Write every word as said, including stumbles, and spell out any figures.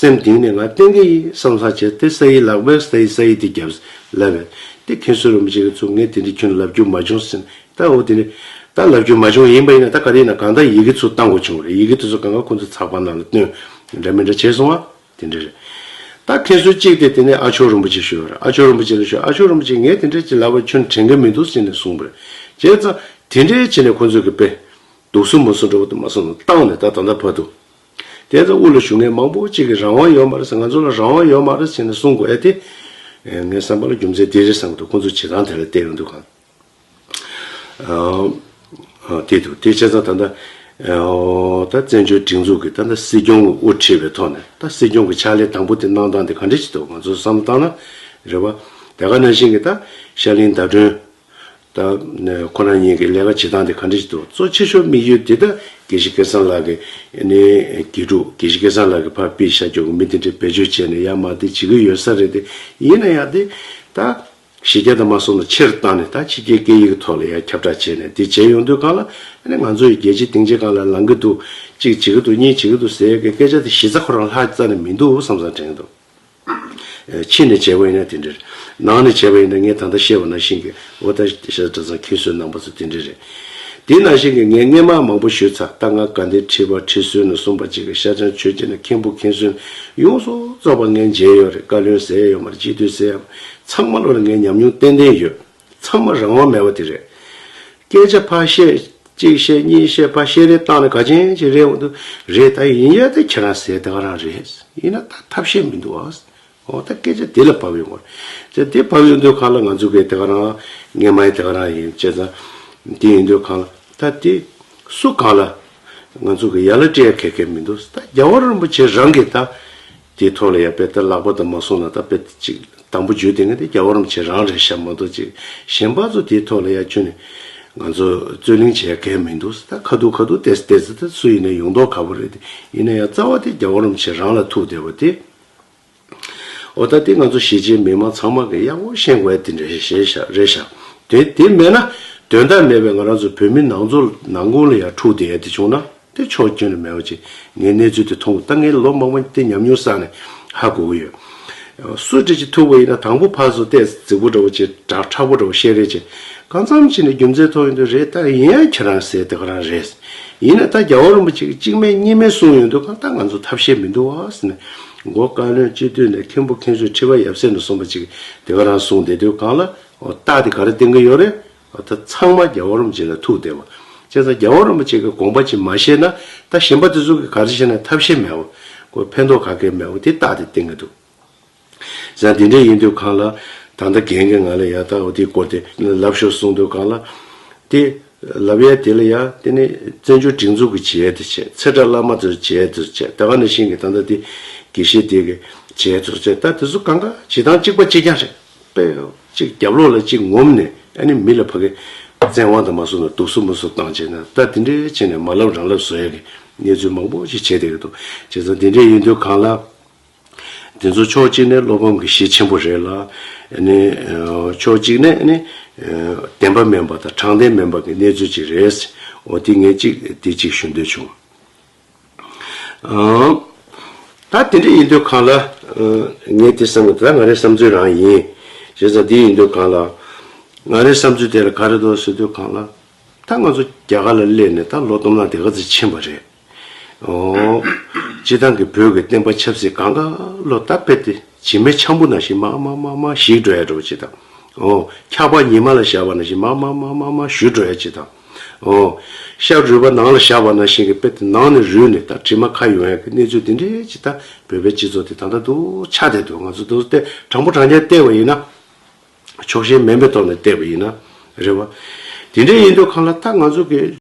སེམས་གཏིང་ནས་ང་བསྟེན་གྱི་ཡིན་བསམ་བསམ་བྱས་ཏེ་ས་ཡི་ལག་པས་ས་ཡི་ས་ཡི་དེ་བརྒྱབ་ལབ་པས་ཏེ། མཁན་ཟུར་རིན་པོ་ཆེ་གིས་ཚུར་ངས་དེ་འདྲ་ཁྱོན་ལབ་རྒྱུ་མ་བྱུང་ཟེར་ནས། ད་འོ་དེ་ནས་ད་ལབ་རྒྱུ་མ་བྱུང་ཡིན་པ་ཡིན་ན་ད་ག་རེ་ཡིན་ན་གང་ལྟར་ཡི་གེ་ཚུར་བཏང་དགོས་བྱུང་རེད། ཡི་གེ་དེ་ཚོ་གང་ག་ཁོང་ཚོ་ཚགས་པར་ནང་ལ་བཏོན་འདྲ་མི་འདྲ་བྱས་སོང་བ། དེ་འདྲ་རེད། ད་མཁན་ཟུར་གཅིག་དེ་དེ་ནས་ཨ་མཆོག་རིན་པོ་ཆེ་ཞུ་བ་རེད། ཨ་མཆོག་རིན་པོ་ཆེ་ལ་ཞུ། ཨ་མཆོག་རིན་པོ་ཆེ་ངས་དེ་འདྲ་ཅིག་ལབ་པ་ཁྱོན་དྲན་གྱི་མི་འདུག་ཟེར་ནས་གསུངས་པ་རེད། བྱས་ཙང་དེ་འདྲ་བྱས་ནས་ཁོང་ཚོས་ཀྱི་དཔེ་འདུག་སེ་མུ་སེ་འགྲོ་བ་དུ་མ་སོང་ནས་བཏང་ནས་ད་ད་ལྟ་བར་དུ། དེ་ཙང་དབུ་ལ་བཞུགས་མཁན་མང་པོ་ཅིག་གིས་རང་དབང་ཡོད་མ་རེད་ཟེར། ང་ཚོ་ལ་རང་དབང་ཡོད་མ་རེད་ཟེར་ནས་གསུང་དགོས་ཨེ་དེ། ངའི་བསམ་པ་ལ་རྒྱུ་མཚན་དེ་རེད་བསམ་གྱི་འདུག་ཁོང་ཚོ་བྱེད་སྟངས་དེ་ལ་བལྟས་ཡོང་དུས་གང་། ཨ། ཨ། དེ་འདུག་དེ་བྱས་ཙང་ད་ལྟ། ཨ། ད་བཙན་བྱོལ་སྒྲིག་འཛུགས་ཀྱི་ད་ལྟ་སྲིད་སྐྱོང་གི་དབུ་ཁྲིད་པའི་ཐོག་ནས་ད་སྲིད་སྐྱོང་གི་ཕྱག་ལས་དང་པོ་དེ་གནང་སྟངས་དེ་ག་འདྲ་ཞིག་འདུག་ང་ཚོ་བསམ་བློ་བཏང་ན་རེད་བ། དེ་ག་ནང་བཞིན་གྱི་ད་ཤར་གླིང་ཟླ་སྒྲོན། ད་ཁོ་རང་ཉིད་ཀྱི་ལས་ཀ་བྱེད་སྟངས་དེ་ག་འདྲ་ཞིག་འདུག་གཙོ་ཆེ་ཤོས་དམིགས་ཡུལ་དེ་ད་དགེ་བཤེས་སྐལ་བཟང་ལགས་ཀྱི་ནི་དགེ་ཕྲུག་དགེ་བཤེས་སྐལ་བཟང་ལགས་ཀྱི་ཕར་ཕུད་བཞག་རྒྱུ་གི་མི་དེ་འདྲས་བེད་སྤྱོད་བྱས་ནས་ཡར་མར་དེ་བྱེད་ཀྱི་ཡོད་ས་རེད་དེ། ཡིན་ན་ཡང་དེ་ད་གཞི་རྒྱ་དང་མ་སོང་ན་ཆེར་བཏང་ནས་ད་ཕྱི་རྒྱལ་སྐད་ཡིག་གི་ཐོག་ལ་ཡར་ཁྱབ་བསྒྲགས་བྱས་ནས་དེ་བྱས་ཡོང་དུས་གང་ལ་ཨ་ནི་ང་ཚོ་ཡི་རྒྱལ་སྤྱི་སྡིངས་ཆའི་སྒང་ལ་ལངས་ཀྱི་འདུག་གཅིག་བྱེད་ཀྱི་འདུག་གཉིས་བྱེད་ཀྱི་འདུག་ཟེར་ཡས་ཀྱི་སྐད་ཆ་དེ་གཞི་རྩ་ཁོ་རང་ལྷག་རྩ་ནས་མི་འདུག་བསམ་བསམ་དྲན་གྱི་འདུག་ཕྱི་ནས་བྱས་པ་ཡིན་ན་དེ་འདྲ་རེད། ནང་ནས་བྱས་པ་ཡིན་ན་ངས་ད་ལྟ་བཤད་པ་ནང་བཞིན་གྱི་འོ་ད་ཤ་གྲྭ་ཚང་མཁན་ཟུར་རྣམ་པ་ཚོ་དེ་འདྲ་རེད། དེ་ནང་བཞིན་གྱི་ངས་སྔས་མ་མང་པོ་ཞུས་ཚར། ད་ང་དགའ་ལྡན་ཁྲི་པ་ཁྲི་བཙུན་ནས་གསུངས་པ་ཅིག་གི་ཤར་བྱང་ཆོས་རྗེ་ནས་མཁན་པོ་མཁན་ཟུར་ཡོངས་སུ་རྫོགས་པ་ངས་མཇལ་ཡོད་རེད། བཀའ་བློན་ཟེར་ཡོད་མ་རེད། སྤྱི་འཐུས་ཟེར་ཡོད་མ་རེད། ཚང་མ་ལོ་ལ་ངས་ཉམས་མྱོང་ཏན་ཏན་ཡོད། ཚང་མ་རང་དབང་མེད་པ་དེ་རེད། སྐད་ཆ་ཕར་བཤད། གཅིག་བཤད་གཉིས་བཤད་ཕར་བཤད་རེས་བཏང་ནས་ག་ཅན་ཅིག་རེད་འོང་དུས་རེད། ད་ཡིན་ཡ་དེ་ཁྱེད་རང་ཟེར་དེ་ག་རང་རེད། ཡིན་ན་ད་ཐབས་ཤེས་མི་འདུག་ཨ། འོ་ད་སྐད་ཆ་དེ་ལ་བབས་ཡོང་བ་རེད། དེ་བབས་ཡོང་དུས་གང་ལ་ང་ཚོ་གི་དེ་ག་རང་སྔས་མ་ཡི་དེ་ག་རང་ཡིན་བྱས་ཙང་། དེ་ཡིན་དུས་གང་ལ་ད་དེ་སུ་གང་ལ་ང་ཚོ་གི་ཡ་ལ་སྤྲད་ཡ་གལ་གལ་མི་འདུག་ད་རྒྱལ་བ་རིན་པོ་ཆེ་རང་གིས་ད་དེའི་ཐོག་ལ་ཡ་དཔེ་ད་ལག་པ་དང་མ་སོང་ན་ད་དཔེ་ཅིག་དང་པོ་བརྗོད་དེ་ངས་དེ་རྒྱལ་བ་རིན་པོ་ཆེ་རང་རེད་ཤག་མ་གཏོགས་ཅིག་གཞན་པ་ཚོ་དེའི་ཐོག་ལ་ཡ་ཁྱོན་ནས་ང་ཚོ་རྩོད་གླེང་བྱེད་ཡ་གལ་མི་འདུག་ད་ཁ་ཐུག་ཁ་ཐུག་བལྟས་བལྟས་ཚེ་ད་སུ་ཡིན་ན་ཡོང་མདོག་ཁ་པོ་རེད་དེ། ཡིན་ན་ཡང་རྩ་བ་དེ་རྒྱལ་བ་རིན་པོ་ཆེ་རང་ལ་ཐུག་བསྡད་པ་དེ། འོ་ད་དེ་ང་ཚོ་གཞིས་བྱེས་མི་མང་ཚང་མ་གིས་ཡག་པོ་ཤེས་དགོས་ཡ་དེ་འདྲ་ཞིག་རེད་ཤག་རེད་ཤག་དེ་དེ་མེད་ན་དོན་དག་མེད་པའི་ང་རང་ཚོ་བོད་མི་ནང་ཚོ་ནང་ཁུལ་ལ་ཡ་འཁྲུག་བསྡད་ཡ་དེ་བྱུང་ན་དེ་ཕྱོགས་ཀུན་ནས་མེད་པ་ཅིག་ངས་གནས་ཚུལ་དེ་མཐོང་གི། ད་ངས་ལོ་མང་པོ་དེ་ཉམས་མྱོང་བསགས་ནས་ཧ་གོ་གི་ཡོད། སུ་འདྲ་ཅིག་ཐུག་པ་ཡིན་ན་དང་པོ་ཕར་ཚུར་བལྟས་རྫིག་པོ་འདྲ་བོ་ཅིག་དྲག་དྲག་པོ་འདྲ་བོ་བཤད་རེས་ཅིག་གང་འཚམ་ཅིག་ནས་རྒྱུ་མཚན་ཐོག་ཡོང་དུས་རེད། ད་ཡིན་ཡང་ཁྱེད་རང་ཟེར་དེ་ག་རང་རེད། ཡིན་ན་ད་རྒྱལ་བ་རིན་པོ་ཆེ་གིས་གཅིག་མེད་གཉིས་མེད་གསུངས་ཡོང་དུས་གང་ལྟར་ང་ཚོ་ཐབས་ཤེས་མི་འདུག་བ་ཟེར་ནས། མགོ་བཀའ་བློན་སྤྱི་འཐུས་ནས་མཁན་པོ་མཁན་ཟུར་ཁྲི་པ་ཡབ་སྲས་ནས་གསུངས་པ་ཅིག་དེ་ག་རང་གསུངས་བསྡད་དུས་གང་ལ་འོ་རྟགས་དེ་ག་རེ་བསྟན་གི་ཡོད་རེད། འོ་ད་ཚང་མ་རྒྱལ་བ་རིན་པོ་ཆེ་ལ་ཐུག་བསྡད་པ། བྱས་ཙང་རྒྱལ་བ་རིན་པོ་ཆེ་གི་དགོངས་པ་ཅིག་མ་བཞེས་ན་ད་གཞན་པ་དེ་ཚོ་གིས་ག་རེ་བྱས་ན་ཐབས་ཤེས་མེད་པ། ཁོ་ཕན་ཐོགས་ག་གེ་མེད་པ་དེ་རྟགས་དེ་བསྟན་གི་འདུག་ཟེར་དེ་འདྲ་ཡིན་དུས་གང་ལ་ད་ལྟ་རྒན་གྱིས་ང་ལ་ཡ་ད་འོ་དེའི་སྐོར་དེ་ལབ་ཤོག་གསུངས་དུས་གང་ལ་དེ་ལབ་ཡ་དེ་ལ་ཡ་དེ་ནི་བཙན་བྱོལ་སྒྲིག་འཛུགས་ཀྱི་བྱེད་ཡ་དེ་བྱས། ཚེ་བཀྲ་བླ་མ་ཚོའི་བྱེད་ཡ་དེ་བྱས། ད་ག་ནང་བཞིན་གྱི་ད་ལྟ་དེ་དགེ་བཤེས་དེ་གི་བྱེད་ཡ་དེ་བྱས། ད་དེ་ཚོ་གང་ག་བྱེད་སྟངས་གཅིག་པ་གཅིག་རྐྱང་རེད། དཔེ་གཅིག་རྒྱབ་ལོགས་ལ་གཅིག་ངོམ་ནས་ཨ་ནི་མི་ལ་ཕ་གི་བཙན་དབང་དང་མ་སོང་ན་སྡུག་སོ་མུ་སོ་བཏང་བྱས་ན་ད་དེ་འདྲའི་བྱས་ནས་མ་ལབ་རང་ལབ་བཟོ་ཡ་གི་གནས་ཚུལ་མང་པོ་ཞིག་བྱས་བསྡད་ཀྱི་འདུག་བྱས་ཙང་དེ་འདྲའི་ཡིན་དུས་གང་ལ། དེ་ཚོ་ཕྱོགས་གཅིག་ནས་བློ་ཕམ་གྱི་གཞི་ཆེན་པོ་རེད་ལ། ཨ་ནི་ཕྱོགས་གཅིག་ནས་ཨ་ནི་བདེན་པ་མིན་པ་དང་དྲང་བདེན་མིན་པ་གི་གནས་ཚུལ་ཅིག་རེད། འོ་དེ་ངས་གཅིག་དེ་གཅིག་ཞུ་འདོད་བྱུང་། ཨང་། ད་དེ་འདྲ་ཡིན་དུས་གང་ལ། ཨ། ངས་དེ་བསམ་གི་ད་ང་རའི་བསམ་ཚུལ་རང་ཡིན། བྱས་ཙང་དེ་ཡིན་དུས་གང་ལ། ང་རའི་བསམ་ཚུལ་དེ་ལ་ག་རེ་འདུག་ཟེར་དུས་གང་ལ། ད་ང་ཚོ་རྒྱ་གར་ལ་སླེབས་ནས་ད་ལོ་སྟོང་ཕྲག་དེ་ག་ཚོད་ཕྱིན་པ་རེད། ཨོ། སྤྱི་བཏང་གི་བོད་ཀྱི་བསྟན་པ་ཆབ་སྲིད་གང་ག་ལོ་ད་དཔེ་དེ་བྱེ་མའི་འཆར་སྦུག་ནང་བཞིན་མར་མར་མར་མར་ཞིག་འགྲོ་ཡ་འདྲ་བོ་ཅིག་དང་། ཨོ། འཁྱག་པ་ཉི་མ་ལ་བཞག་པ་ནང་བཞིན་མར་མར་མར་མར་མར་བཞུ་འགྲོ་ཡ་ཅིག་དང་། ཨོ། ཤ་རུས་པ་ནང་ལ་བཞག་པ་ནང་བཞིན་གྱི་དཔེ་དེ་ནང་ནས་རུལ་ནས་ད་དྲི་མ་ཁ་ཡོང་ཡ་གི་གནས་ཚུལ་དེ་འདྲའི་ཅིག་ད་བོད་པའི་སྤྱི་ཚོགས་དེ་ད་ལྟ་འདུག་ཆགས་བསྡད་འདུག་ང་ཚོ་འདུག་སྟེ་དྲང་པོ་དྲང་རྐྱང་བལྟས་པ་ཡིན་ན། ཕྱོགས་ཞེན་མེད་པའི་ཐོག་ནས་བལྟས་པ་ཡིན་ན། རེད་བ། དེ་འདྲ་ཡིན་དུས་གང་ལ་ད་ང་ཚོ་གི་